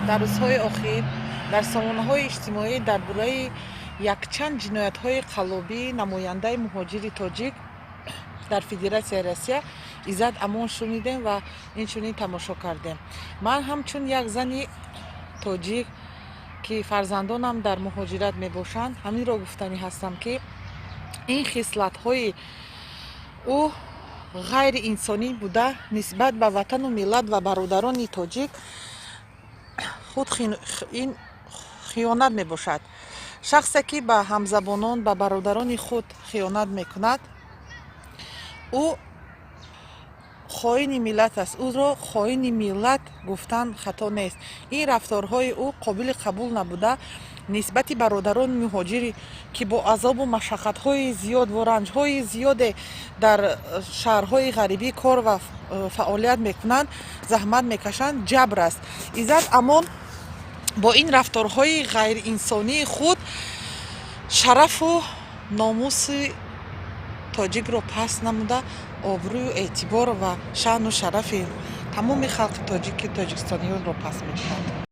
Дар рӯзҳои охир дар сомонаҳои иҷтимоӣ дар бораи якчанд ҷиноятҳои қаллобии намояндаи муҳоҷири тоҷик дар Федератсияи Россия Иззат Амон шунидем ва инчунин тамошо кардем. Ман ҳамчун як зани тоҷик, ки фарзандонам дар муҳоҷират мебошанд, ҳаминро гуфтанӣ ҳастам, ки ин хислатҳои ӯ ғайриинсонӣ буда, нисбат ба ватану миллат ва бародарони тоҷик худ ин хиёнат мебошад. Шахсе, ки ба ҳамзабонон, ба бародарони худ хиёнат мекунад, ӯ хоини миллат аст. Ӯро хоини миллат гуфтан хато нест. Ин рафторҳои ӯ қобили қабул набуда, нисбати бародарони муҳоҷире, ки бо азобу машаққатҳои зиёд ва ранҷҳои зиёде дар шаҳрҳои ғарибӣ кор ва фаъолият мекунанд, заҳмат мекашанд, ҷабр аст. Иззат Амон бо ин рафторҳои ғайриинсонии худ шарафу номуси тоҷикро паст намуда, обрӯю эътибор ва шаъну шарафи тамоми халқи тоҷики тоҷикистониёнро паст мекунад.